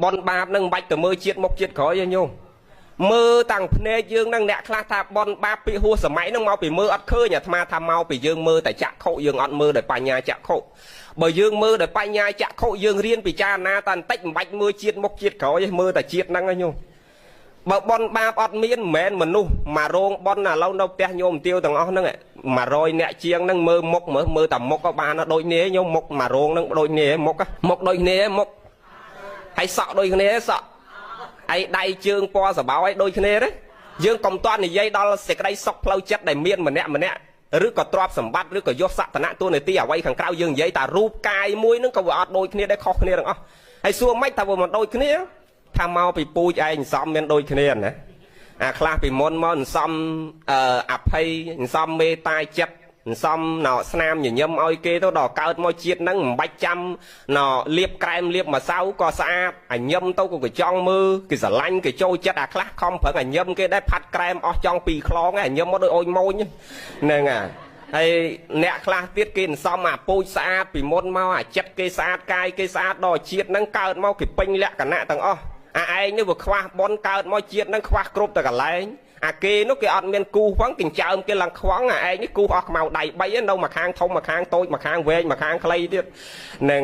បនបាបនឹងមិនបាច់ទៅមើលជាតិមុខជាតិក្រោយទេញោម មើលតាំងភ្នែកយើងនឹងអ្នកខ្លះថាបនបាបពីហួសសម័យនឹងមកពីមើលអត់ឃើញអាត្មាថាមកពីយើងមើលតែចក្ខុយើងអត់មើលដោយបញ្ញាចក្ខុបើយើងមើលដោយបញ្ញាចក្ខុយើងរៀនពិចារណាតែបន្តិចមិនបាច់មើលជាតិមុខជាតិក្រោយទេមើលតែជាតិហ្នឹងឯងញោមបើបនបាបអត់មានមិនមែនមនុស្សមករោងបនឥឡូវនៅផ្ទះញោមទាវទាំងអស់ហ្នឹង100អ្នកជាងហ្នឹងមើលមុខមើលតែមុខក៏បានដូចនេះញោមមុខមករោងហ្នឹងដូចនេះមុខមុខដូចគ្នាមុខហើយសក់ដូចគ្នាសក់ហើយដៃជើងពណ៌សបោឲ្យដូចគ្នាទេយើងកុំតន់និយាយដល់សេចក្តីសុខផ្លូវចិត្តដែលមានម្នាក់ម្នាក់ឬក៏ទ្រព្យសម្បត្តិឬក៏យសសក្តនៈតួនាទីអ្វីខាងក្រៅយើងនិយាយតែរូបកាយមួយហ្នឹងក៏វាអត់ដូចគ្នាដែរខុសគ្នាទាំងអស់ហើយសួរម៉េចថាវាមិនដូចគ្នាថាមកពីពូជឯងសំមានដូចគ្នាណាអាខ្លះពីមុនមកសំអភ័យសំមេត្តាចិត្តសំណស្នាមញញឹមឲ្យគេទៅដល់កើតមកជាតិហ្នឹងមិនបាច់ចាំណលៀបក្រែមលៀបម្សៅក៏ស្អាតអាញឹមទៅក៏គេចង់មើលគេស្រឡាញ់គេចូលចិត្តអាខ្លះខំប្រឹងអាញឹមគេដែរផាត់ក្រែមអស់ចង់ពីរខ្លងអាញឹមមកដូចអូនម៉ូញហ្នឹងហើយអ្នកខ្លះទៀតគេសំអាពូជស្អាតពីមុនមកអាចិត្តគេស្អាតកាយគេស្អាតដល់ជាតិហ្នឹងកើតមកគេពេញលក្ខណៈទាំងអស់អាឯងនេះវាខ្វះបុណ្យកើតមកជាតិហ្នឹងខ្វះគ្រប់តែកន្លែងអាគេនោះគេអត់មានគូសផងចិញ្ចើមគេឡើងខ្វងអាឯងនេះគូសអស់ខ្មៅដៃ3នៅមួយខាងធំមួយខាងតូចមួយខាងវែងមួយខាងខ្លីទៀតហ្នឹង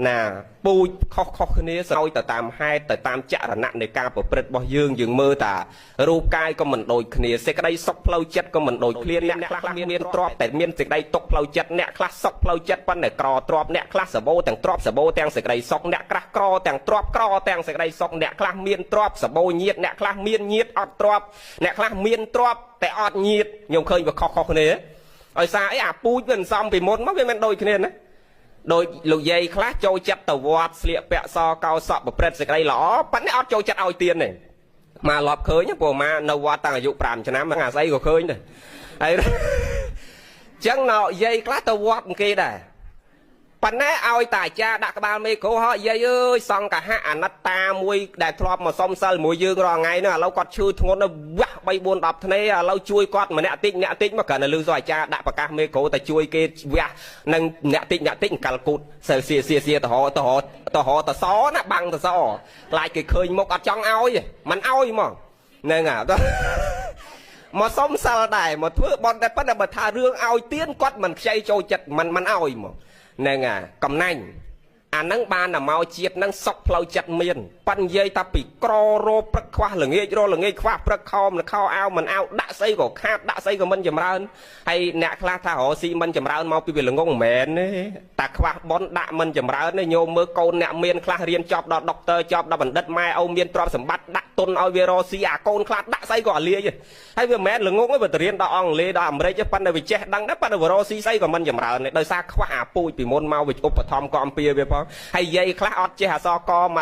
ណាពូជខុសៗគ្នាស្រោចទៅតាមហេតុទៅតាមចរណៈនៃការប្រព្រឹត្តរបស់យើងយើងមើលតារូបកាយក៏មិនដូចគ្នាសេចក្តីសុខផ្លូវចិត្តក៏មិនដូចគ្នាអ្នកខ្លះមានទ្រព្យតែមានសេចក្តីទុក្ខផ្លូវចិត្តអ្នកខ្លះសុខផ្លូវចិត្តប៉ុន្តែក្រទ្រព្យអ្នកខ្លះសបោទាំងទ្រព្យសបោទាំងសេចក្តីសុខអ្នកខ្លះក្រទាំងទ្រព្យក្រទាំងសេចក្តីសុខអ្នកខ្លះមានទ្រព្យសបោញាតអ្នកខ្លះមានញាតអត់ទ្រព្យអ្នកខ្លះមានទ្រព្យតែអត់ញាតខ្ញុំឃើញវាខុសៗគ្នាដោយសារអីអាពូជវាសំពីមុនមកវាមិនដូចគ្នាណាដោយលោកយាយខ្លះចូលចិត្តទៅវត្តស្លៀកពាក់សកោសក់ប្រព្រឹត្តសេចក្តីល្អប៉ុន្តែអត់ចូលចិត្តឲ្យទៀនទេមកឡប់ឃើញព្រោះមកនៅវត្តតាំងអាយុ5ឆ្នាំហ្នឹងអាស្អីក៏ឃើញដែរហើយចឹងណយាយខ្លះទៅវត្តគេដែរប៉ុន្តែឲ្យតាអាចារ្យដាក់ក្បាលមេក្រូហោយាយអើយសង្កហៈអនត្តាមួយដែលធ្លាប់មកសុំសិលមួយយើងរាល់ថ្ងៃហ្នឹងឥឡូវគាត់ឈឺធ្ងន់ទៅវាស់3 4 10ធ្នេឥឡូវជួយគាត់ម្នាក់តិចម្នាក់តិចមកគ្រាន់តែលឺសោះអាចារ្យដាក់ប្រកាសមេក្រូតែជួយគេវះនឹងអ្នកតិចម្នាក់តិចកាល់គូតសិលសៀសៀសៀទៅរទៅរទៅរទៅសណាបាំងទៅសខ្លាចគេឃើញមុខអត់ចង់ឲ្យមិនឲ្យហ្មងហ្នឹងអាមកសុំសិលដែរមកធ្វើបន់តែប៉ុន្តែបើថារឿងឲ្យទៀនគាត់មិនខ្ចីចូលចិត្តមិនឲ្យហ្មងហ្នឹងអាកំណាញ់អាហ្នឹងបានតែមកជាតិហ្នឹងសុកផ្លូវចិត្តមានប៉ិននិយាយថាពីក្ររោព្រឹកខ្វះល្ងាចរល្ងាចខ្វះព្រឹកខោមិនខោអាវមិនអាវដាក់ស្អីក៏ខាតដាក់ស្អីក៏មិនចម្រើនហើយអ្នកខ្លះថារកស៊ីមិនចម្រើនមកពីវាល្ងងមិនមែនទេតែខ្វះបុណ្យដាក់មិនចម្រើនទេញោមមើលកូនអ្នកមានខ្លះរៀនចប់ដល់ដុកទ័រចប់ដល់បណ្ឌិតម៉ែឪមានទ្រព្យសម្បត្តិដាក់ទុនឲ្យវារកស៊ីអាកូនខ្លះដាក់ស្អីក៏អាលាយហើយវាមិនមែនល្ងងទេវាទៅរៀនដល់អង់គ្លេសដល់អាមេរិកប៉ុន្តែវាចេះដឹងដែរប៉ុន្តែវារកស៊ីស្អីក៏មិនចម្រើនទេដោយសារខ្វះអាពូជពីមុនមកវាឧបត្ថម្ភកំពៀវាផងហើយយាយខ្លះអត់ចេះអសកម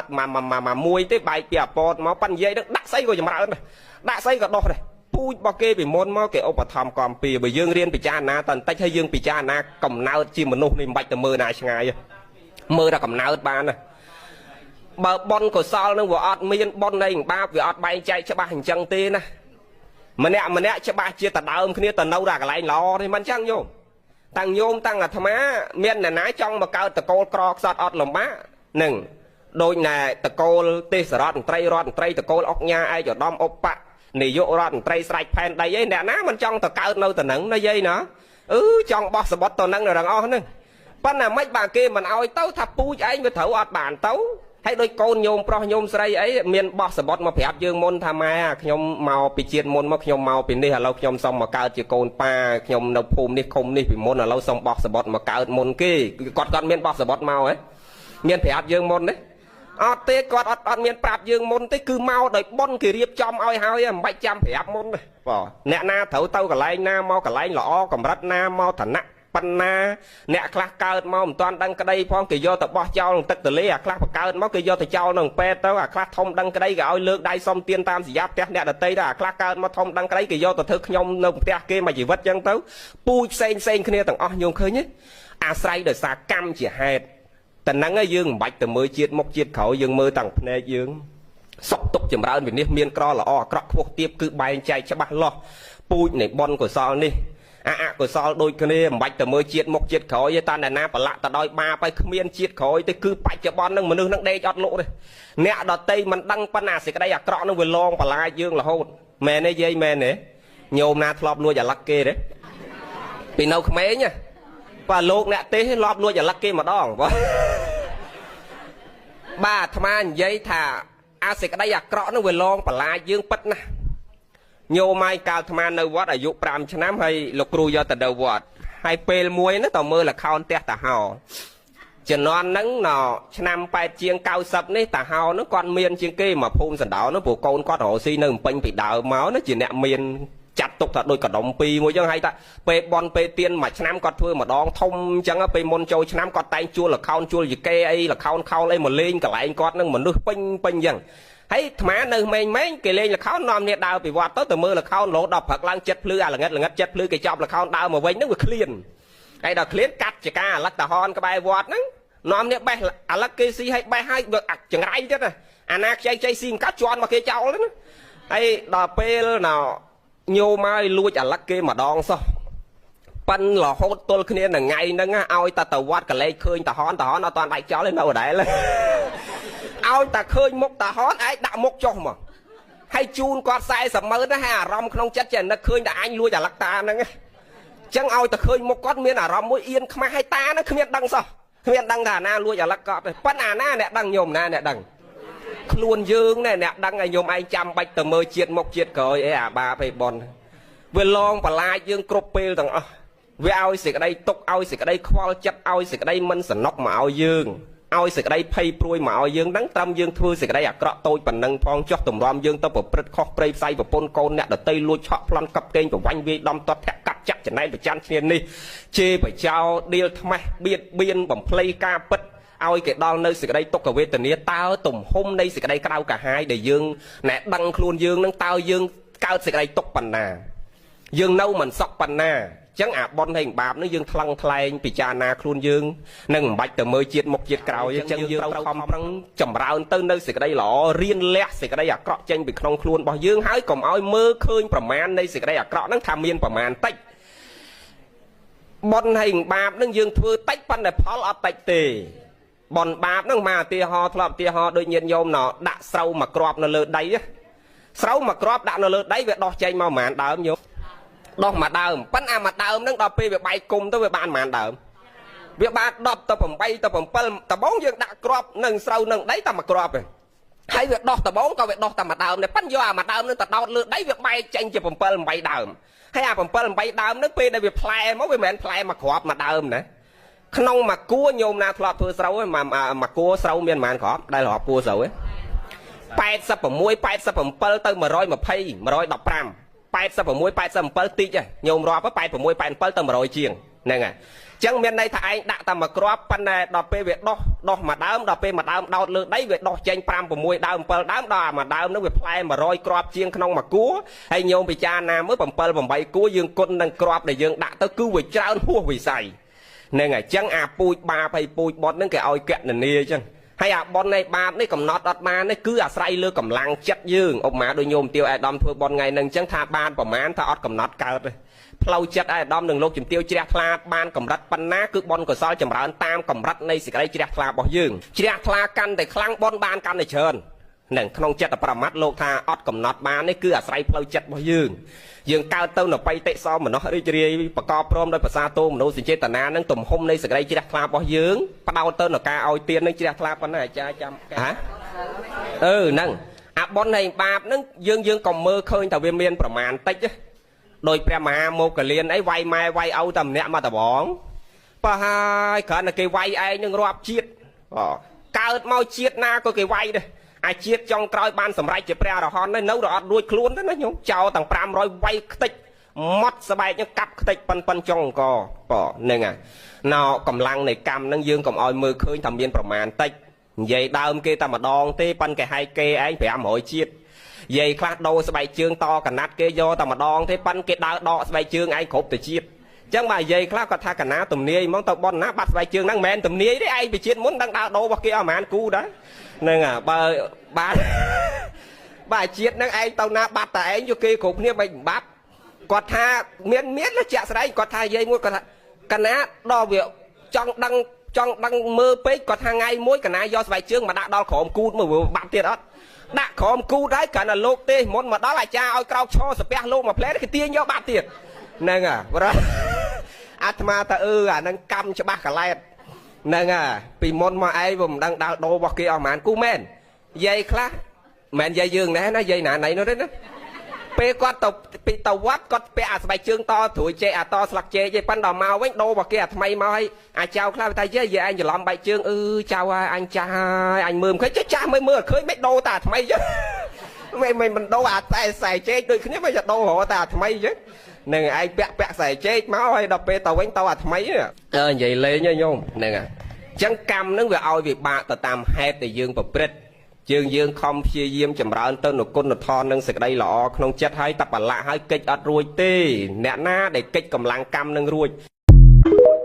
កមួយទេបែកពីអាពតមកប៉ិនយាយនឹងដាក់ស្អីក៏ចម្រើនដែរដាក់ស្អីក៏ដុះដែរពូជរបស់គេពីមុនមកគេឧបត្ថម្ភកំពៀបើយើងរៀនពិចារណាតបន្តិចហើយយើងពិចារណាកំណើតជាមនុស្សនេះមិនបាច់ទៅមើលណាឆ្ងាយមើលតែកំណើតបានណាបើបុណ្យកុសលនឹងវាអត់មានបុណ្យនៃបាបវាអត់បែងចែកច្បាស់អញ្ចឹងទេណាម្នាក់ម្នាក់ច្បាស់ជាតដើមគ្នាទៅនៅដល់កន្លែងល្អទេមិនអញ្ចឹងញោមតាំងញោមតាំងអាត្មាមានអ្នកណាចង់មកកើតតកូលក្រខ្សត់អត់លំបាកនឹងដូចណែតកូលទេសរដ្ឋមន្ត្រីរដ្ឋមន្ត្រីតកូលអុកញ៉ាឯកឧត្តមឧបនាយករដ្ឋមន្ត្រីស្រេចផែនដីអីអ្នកណាមិនចង់ទៅកើតនៅតំណឹងណាយាយណាអឺចង់បោះសបុតទៅនឹងដល់អស់ហ្នឹងប៉ុន្តែមិនបាទគេមិនអោយទៅថាពូជឯងវាត្រូវអត់បានទៅហើយដូចកូនញោមប្រុសញោមស្រីអីមានបោះសបុតមកប្រាប់យើងមុនថាម៉ែខ្ញុំមកពីជាតិមុនមកខ្ញុំមកពីនេះឥឡូវខ្ញុំសុំមកកើតជាកូនប៉ាខ្ញុំនៅភូមិនេះឃុំនេះពីមុនឥឡូវសុំបោះសបុតមកកើតមុនគេគាត់មានបោះសបុតមកហ៎មានប្រាប់យើងមុនទេអត់ទេគាត់អត់មានប្រាប់យើងមុនទេគឺមកដោយបុណ្យគេរៀបចំឲ្យហើយមិនបាច់ចាំប្រាប់មុនទេបាទអ្នកណាត្រូវទៅកន្លែងណាមកកន្លែងល្អកម្រិតណាមកឋានៈប៉ុណ្ណាអ្នកខ្លះកើតមកមិនទាន់ដឹងក្តីផងគេយកទៅបោះចោលក្នុងទឹកទលេអាខ្លះបកើតមកគេយកទៅចោលក្នុងពេទ្យទៅអាខ្លះធំដឹងក្តីគេឲ្យលើកដៃសុំទានតាមសញ្ញាផ្ទះអ្នកដតីទៅអាខ្លះកើតមកធំដឹងក្តីគេយកទៅធ្វើខ្ញុំនៅផ្ទះគេមួយជីវិតចឹងទៅពូជផ្សេងផ្សេងគ្នាទាំងអស់ញោមឃើញទេអាស្រ័យដោយសារកម្មជាហេតុតែហ្នឹងឯងយើងមិនបាច់ទៅមើលជាតិមុខជាតិក្រោយយើងមើលតាំងភ្នែកយើងសុខទុក្ខចម្រើនវិនិច្ឆ័យមានក្រល្អអាក្រក់ខ្ពស់ទាបគឺបែងចែកច្បាស់លាស់ពូជនៃបុណ្យកុសលនេះ អាអកុសលដូចគ្នាមិនបាច់ទៅមើលជាតិមុខជាតិក្រោយទេតាអ្នកណាប្រឡាក់ទៅដោយបាបហើយគ្មានជាតិក្រោយទេគឺបច្ចុប្បន្ននឹងមនុស្សនឹងដេកអត់លក់ទេអ្នកដតីមិនដឹងប៉ុណ្ណាសេចក្តីអាក្រក់នឹងវាលងបន្លាចយើងរហូតមែនទេយាយមែនទេញោមណាធ្លាប់លួចអាឡឹកគេទេពីនៅក្មេងបាទលោកអ្នកទេសធ្លាប់លួចអាឡឹកគេម្ដងបាទអាត្មានិយាយថាអាសេចក្តីអាក្រក់នឹងវាលងបន្លាចយើងពិតណាស់ញោមឯងកាលអាត្មានៅវត្តអាយុ5ឆ្នាំហើយលោកគ្រូយកទៅនៅវត្តហើយពេលមួយហ្នឹងតមើលល្ខោនផ្ទះតាហោជំនាន់ហ្នឹងណឆ្នាំ8ជាង90នេះតាហោហ្នឹងគាត់មានជាងគេមកភូមិសណ្ដោហ្នឹងព្រោះកូនគាត់រកស៊ីនៅភ្នំពេញពីដើមមកណាជាអ្នកមានចាត់ទុកថាដូចកដុំពីរមួយចឹងហើយថាពេលបនពេលទៀនមួយឆ្នាំគាត់ធ្វើម្ដងធំចឹងពេលមុនចូលឆ្នាំគាត់តែងជួលល្ខោនជួលយីកេអីល្ខោនខោលអីមកលេងកន្លែងគាត់ហ្នឹងមនុស្សពេញពេញចឹងហើយអាត្មានៅក្មេងៗគេលេងល្ខោននាំគ្នាដើរពីវត្តទៅមើលល្ខោនរហូតដល់ព្រឹកឡើងចិត្តភ្លឺអាល្ងិតល្ងិតចិត្តភ្លឺគេចប់ល្ខោនដើរមកវិញហ្នឹងវាឃ្លានហើយដល់ឃ្លានកាត់ចកាអាឡឹកតាហនក្បែរវត្តហ្នឹងនាំគ្នាបេះអាឡឹកគេស៊ីហើយបេះហើយចង្រៃទៀតអាណាខ្ចីខ្ចីស៊ីមិនកាត់ជន់មកគេចោលណាហើយដល់ពេលណញោមឲ្យលួចអាឡឹកគេម្ដងសោះប៉ិនរហូតទល់គ្នានឹងថ្ងៃហ្នឹងឲ្យតែទៅវត្តកលេចឃើញតាហនតាហនអត់តាន់ដាច់ចោលទេនៅដដែលឲ្យតែឃើញមុខតាហនឯងដាក់មុខចុះមកហើយជូនគាត់40ម៉ឺនណាហើយអារម្មណ៍ក្នុងចិត្តចេះនឹកឃើញតែអញលួចអាឡឹកតាហ្នឹងអញ្ចឹងឲ្យតែឃើញមុខគាត់មានអារម្មណ៍មួយអៀនខ្មាស់ហើយតាហ្នឹងគ្មានដឹងសោះគ្មានដឹងថាអាណាលួចអាឡឹកគាត់ទេប៉ិនអាណាអ្នកដឹងញោមណាអ្នកដឹងខ្លួនយើងណែអ្នកដឹងឲ្យញោមឯងចាំបាច់ទៅមើលជាតិមុខជាតិក្រោយអីអាបាបឯប៉ុនវាលងបន្លាចយើងគ្រប់ពេលទាំងអស់វាឲ្យសេចក្តីទុកឲ្យសេចក្តីខ្វល់ចិត្តឲ្យសេចក្តីមិនសនុកមកឲ្យយើងឲ្យសេចក្តីភ័យព្រួយមកឲ្យយើងហ្នឹងត្រឹមយើងធ្វើសេចក្តីអាក្រក់តូចប៉ុណ្ណឹងផងចុះទម្រាំយើងទៅប្រព្រឹត្តខុសព្រៃផ្សៃប្រពន្ធកូនអ្នកដតីលួចឆក់ប្លន់កັບកេងប្រវាញ់វាយដំទាត់ធាក់កាប់ចាក់ចំណែនប្រច័នគ្នានេះជេរបចោដៀលថ្មេះបៀតបៀនបំភ្លៃការពិតឲ្យគេដល់នៅសេចក្តីទុក្ខវេទនាតើទំហំនៃសេចក្តីក្រៅកាហាយដែលយើងណែដឹងខ្លួនយើងនឹងតើយើងកើតសេចក្តីទុក្ខប៉ុណ្ណាយើងនៅមិនសុខប៉ុណ្ណាអញ្ចឹងអាបុណ្យហើយបាបនឹងយើងថ្លឹងថ្លែងពិចារណាខ្លួនយើងនឹងមិនបាច់ទៅមើលជាតិមុខជាតិក្រោយអញ្ចឹងយើងត្រូវខំប្រឹងចម្រើនទៅនៅសេចក្តីល្អរៀនលះសេចក្តីអាក្រក់ចេញពីក្នុងខ្លួនរបស់យើងហើយកុំឲ្យមើលឃើញប្រមាណនៃសេចក្តីអាក្រក់ហ្នឹងថាមានប្រមាណតិចបុណ្យហើយបាបនឹងយើងធ្វើតិចប៉ុន្តែផលអត់តិចទេបុណ្យបាបហ្នឹងមកឧទាហរណ៍ធ្លាប់ឧទាហរណ៍ដូចញាតិញោមណដាក់ស្រូវមួយគ្រាប់នៅលើដីស្រូវមួយគ្រាប់ដាក់នៅលើដីវាដោះចេញមកប្រហែលដើមញោមដោះមួយដើមប៉ិនអាមួយដើមហ្នឹងដល់ពេលវាបែកគុំទៅវាបានប្រហែលដើមវាបាន10ទៅ8ទៅ7ដបងយើងដាក់គ្រាប់នឹងស្រូវនឹងដីតែមួយគ្រាប់ទេហើយវាដោះដបងក៏វាដោះតែមួយដើមដែរប៉ិនយកអាមួយដើមហ្នឹងទៅដោតលើដីវាបែកចេញជា7 8ដើមហើយអា7 8ដើមហ្នឹងពេលដែលវាផ្លែមកវាមិនមែនផ្លែមួយគ្រាប់មួយដើមណាក្នុងមួយគួរញោមណាធ្លាប់ធ្វើស្រូវឯងមួយគួរស្រូវមានប៉ុន្មានគ្រាប់ដែលរាប់គួរស្រូវឯង86 87ទៅ120 115 86 87តិចញោមរាប់86 87ទៅ100ជាងហ្នឹងហើយអញ្ចឹងមានន័យថាឯងដាក់តែមួយគ្រាប់ប៉ុន្តែដល់ពេលវាដោះដោះមួយដើមដល់ពេលមួយដើមដោតលើដីវាដោះចេញ5 6ដើម7ដើមដល់អាមួយដើមហ្នឹងវាផ្លែ100គ្រាប់ជាងក្នុងមួយគួរហើយញោមពិចារណាមើល7 8គួរយើងគុណនឹងគ្រាប់ដែលយើងដាក់ទៅគឺវាច្រើនហួសវិស័យហ្នឹងហើយអញ្ចឹងអាពូជបាបហើយពូជបុតហ្នឹងគេឲ្យកណនាអញ្ចឹងហើយអាបុណ្យនៃបាបនេះកំណត់អត់បាននេះគឺអាស្រ័យលើកម្លាំងចិត្តយើងឧបមាដូចញោមទាវអាដាមធ្វើបុណ្យថ្ងៃហ្នឹងអញ្ចឹងថាបានប្រមាណថាអត់កំណត់កើតទេផ្លូវចិត្តអាដាមនិងលោកជំទាវជ្រះថ្លាបានកម្រិតប៉ុណ្ណាគឺបុណ្យកុសលចម្រើនតាមកម្រិតនៃសេចក្តីជ្រះថ្លារបស់យើងជ្រះថ្លាកាន់តែខ្លាំងបុណ្យបានកាន់តែច្រើននឹងក្នុងចិត្តប្រមាត់លោកថាអត់កំណត់បាននេះគឺអាស្រ័យផ្លូវចិត្តរបស់យើងយើងកើតទៅនៅបៃតិសោមនស្សរីករាយប្រកបព្រមដោយប្រសាទោមនោសញ្ចេតនានឹងទំហំនៃសេចក្តីជ្រះថ្លារបស់យើងផ្ដោតទៅនៅការឲ្យទាននឹងជ្រះថ្លាប៉ុណ្ណាអាចារ្យចាំហ៎អឺហ្នឹងអាបុណ្យនៃបាបហ្នឹងយើងកុំមើលឃើញថាវាមានប្រមាណតិចដោយព្រះមហាមោគលានអីវាយម៉ែវាយឪតែម្នាក់មកដបងបើហើយគ្រាន់តែគេវាយឯងនឹងរាប់ជាតិកើតមកជាតិណាក៏គេវាយដែរអាជាតិចុងក្រោយបានសម្រេចជាព្រះអរហន្តនៅរអត់រួចខ្លួនទេណាញោមចោលទាំង500វាយខ្ទេចម៉ត់ស្បែកហ្នឹងកាប់ខ្ទេចប៉ិនប៉ិនចុងអង្គប៉ហ្នឹងហើយណោកម្លាំងនៃកម្មហ្នឹងយើងកុំឲ្យមើលឃើញថាមានប្រមាណតិចនិយាយដើមគេតែម្ដងទេប៉ិនគេហែកគេឯង500ជាតិយាយខ្លះដូរស្បែកជើងតកណាត់គេយកតែម្ដងទេប៉ិនគេដើរដកស្បែកជើងឯងគ្រប់ទៅជាតិចឹងបើយាយខ្លះគាត់ថាកណាទំនាយហ្មងទៅប៉ុនណាបាត់ស្បែកជើងហ្នឹងមិនមែនទំនាយទេឯងពីជាតិមុនដឹងដើរដូររបស់គេអស់ប្រហែលគូដែរហ្នឹងហ่ะបើបាទ បាទជាតិហ្នឹងឯងទៅណាបាត់តែឯងយកគេគ្រប់គ្នាមិនបាត់ គាត់ថាមានជាក់ស្ដែងគាត់ថាយាយមួយគាត់ថាកណាដល់វាចង់ដឹងចង់ដឹងមើលពេកគាត់ថាថ្ងៃមួយកណាយកស្បែកជើងមកដាក់ដល់ក្រោមគូតមើលបាត់ទៀតអត់ដាក់ក្រោមគូតហើយគ្រាន់តែលោកទេមុនមកដល់អាចារ្យឲ្យក្រោកឈរសាពះលោកមកផ្លែគេទាញយកបាត់ទៀតហ្នឹងហ่ะអាត្មាថាអឺអាហ្នឹងកម្មច្បាស់កឡែតហ្នឹងហ่ะពីមុនមកឯងវាមិនដឹងដើរដូររបស់គេអស់ហ្មងគូមែនយាយខ្លះមិនយាយយើងណែណាយាយណាណៃនោះទេណាពេលគាត់ទៅពីទៅវត្តគាត់ពាក់អាស្បែកជើងតត្រួយចេកអាតស្លឹកចេកឯងប៉ិនដល់មកវិញដូររបស់គេអាថ្មីមកឲ្យអាចៅខ្លះថាយាយយាយឯងច្រឡំបែកជើងអឺចៅហើយអញចាស់ហើយអញមើលមិនឃើញចាស់មើលមើលឃើញមិនដូរតែអាថ្មីចឹងមិនដូរអាតែខ្សែចេកដូចគ្នាមិនដូររហតែអាថ្មីចឹងនឹងឯងពាក់ខ្សែចេកមកហើយដល់ពេលទៅវិញទៅអាថ្មីអើនិយាយលេងហ៎ញោមហ្នឹងហើយចឹងកម្មហ្នឹងវាឲ្យវាបាក់ទៅតាមហេតុដែលយើងប្រព្រឹត្តយើងខំព្យាយាមចម្រើនទៅនូវគុណធម៌និងសេចក្តីល្អក្នុងចិត្តហើយតបលៈហើយកិច្ចអត់រួចទេអ្នកណាដែលកិច្ចកម្លាំងកម្មនឹងរួច។